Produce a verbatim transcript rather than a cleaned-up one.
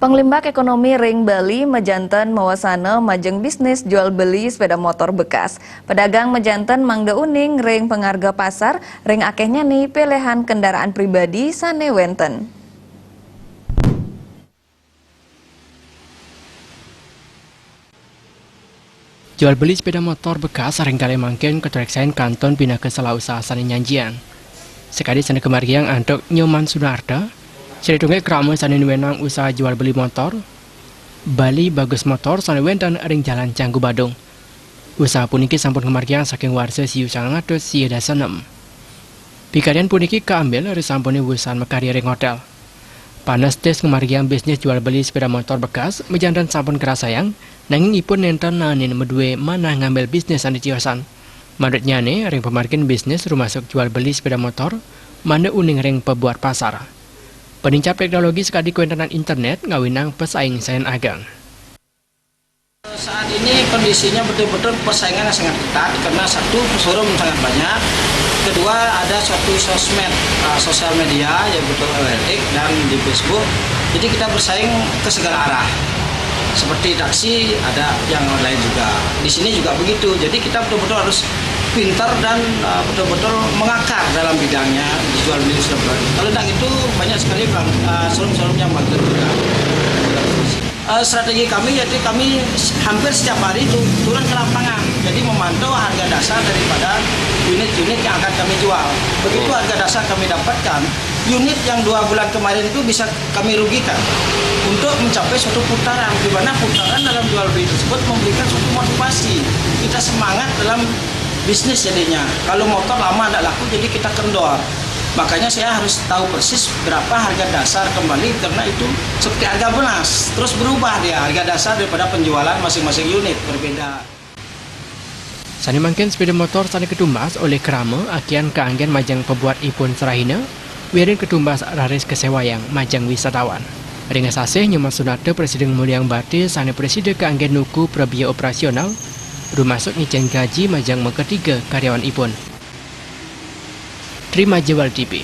Panglimbak ekonomi ring Bali majanten mawasana majeng bisnis jual beli sepeda motor bekas. Pedagang majanten mangda uning ring pangarga pasar ring akehnyane pelehan kendaraan pribadi sane wenten. Jual beli sepeda motor bekas ring kalih mangkin katureksain kantun pinaka salah usaha sane nyanjiang. Sakadi sane kamargiang antuk Nyoman Sunarta, sane tunggil krama sane nuenang usaha jual beli motor, Bali Bagus Motor sane wenten ring Jalan Canggu Badung. Usaha puniki sampun kamargiang saking warsa siu sangang atus sia dasa enem. Pikayun puniki kaambil risampune wusan makarya ring hotel. Panes tis ngamargiang bisnis jual beli sepeda motor bekas, majanten sampun karasayang, nanging ipun nenten naenin madue manah ngambil bisnis sane tiosan. Manutnyane, ring pamargin bisnis rumasuk jual beli sepeda motor, mangda uning ring pabuat pasar. Panincap teknologi sakadi kawentenan internet ngawinang pasaing sane ageng. Saat ini kondisinya betul-betul persaingannya sangat ketat karena satu, showroom sangat banyak, kedua ada suatu sosmed, uh, sosial media yang betul electric dan di Facebook. Jadi kita bersaing ke segala arah. Seperti taksi ada yang online juga. Di sini juga begitu. Jadi kita betul-betul harus pintar dan uh, betul-betul mengakar dalam bidangnya di jual beli sepeda. Kalau tidak itu banyak sekali bang uh, showroom-showroom yang bangkrut juga. Uh, strategi kami yaitu kami hampir setiap hari itu turun ke lapangan, jadi memantau harga dasar daripada unit-unit yang akan kami jual. Begitu harga dasar kami dapatkan, unit yang dua bulan kemarin itu bisa kami rugikan untuk mencapai suatu putaran, di mana putaran dalam jual beli tersebut memberikan suatu motivasi. Kita semangat dalam bisnis jadinya. Kalau motor lama tidak laku, jadi kita kendor. Makanya saya harus tahu persis berapa harga dasar kembali, karena itu seperti harga beras, terus berubah dia harga dasar daripada penjualan masing-masing unit berbeda. Sane mangkin sepeda motor sane katumbas olih krama akian kaanggen majeng pabuat ipun sarahina, wiadin katumbas raris kasewayang majeng wisatawan. Ring sasih Nyoman Sunarta prasida ngamuliang bakti sane prasida kaanggen nuku prabia operasional, rumasuk ngicen gaji majeng makatiga karyawan ipun. Tri Majiwal T V.